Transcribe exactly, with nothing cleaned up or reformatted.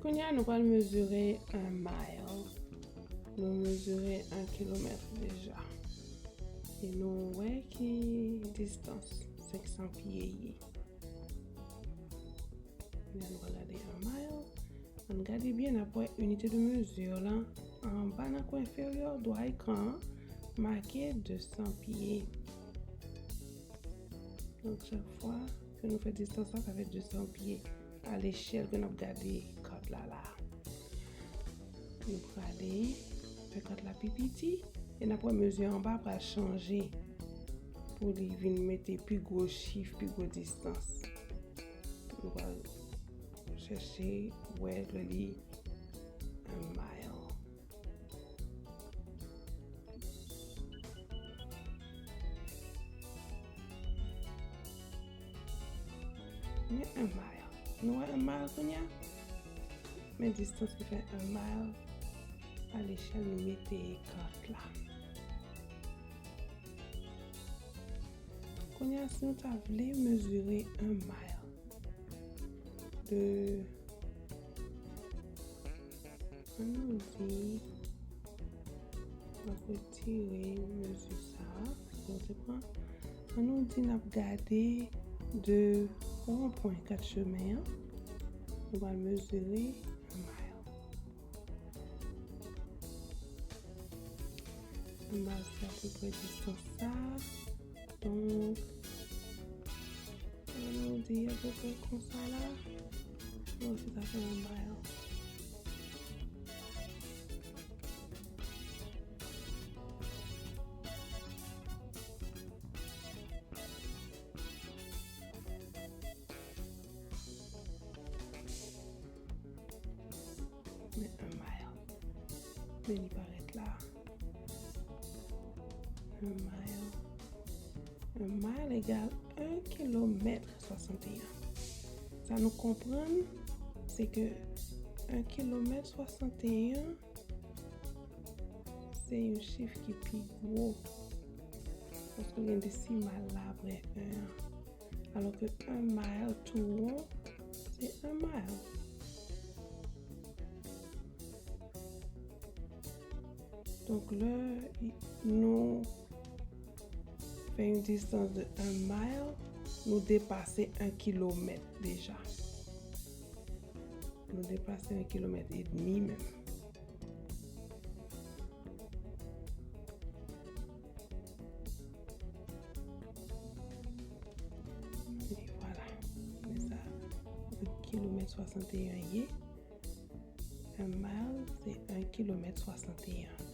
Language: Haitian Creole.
Kounye a, nou pral mezire yon mile. Nou mezire yon kilomèt deja. E nou wè ki distans senk san pye ye. Kounye a, nou pral gade yon mile. Ann gade byen, n ap wè inite de mezi lan anba nan kwen enferyè dwat ekran an make de san pye. Donk, chak fwa ke nou fè distans la, sa fè de san pye a lechèl ke n ap gade kat la la. Nou prale fè kat la pi piti e n ap wè mezi anba pral chanje pou li vin mete pi gwo chif, pi gwo distans. Nou pral chèche wè lè li yon mile. Men yon mile. Nou wè yon mile kounye a? Men distans ki fè yon mile a lechèl nou mete kat la. Kounye a, si nou ta vle mezire yon mile de, ann nou di, n ap retire mezi sa a, nou te pran. Ann nou di n ap gade de ron pwen kat chemen an, nou pral mezire yon mile. Yon mile se apeprè distans sa a. Donk, ann nou di apeprè konsa la. Bon, se sa fè yon mile. Men yon mile. Men li parèt la. Yon mile. Yon mile egal yon kilomèt swasanteyen. Sa nou konprann, se ke yon kilomèt swasanteyen, se yon chif ki pi gwo. Paske gen desimal la apre yon an. Alò ke yon mile tou won, se yon mile. Donk, lè nou fè yon distans de yon mile, nou depase yon kilomèt deja. Nou depase yon kilomèt edmi menm. E vwala. Men sa, yon kilomèt swasanteyen ye. Yon mile, se yon kilomèt swasanteyen.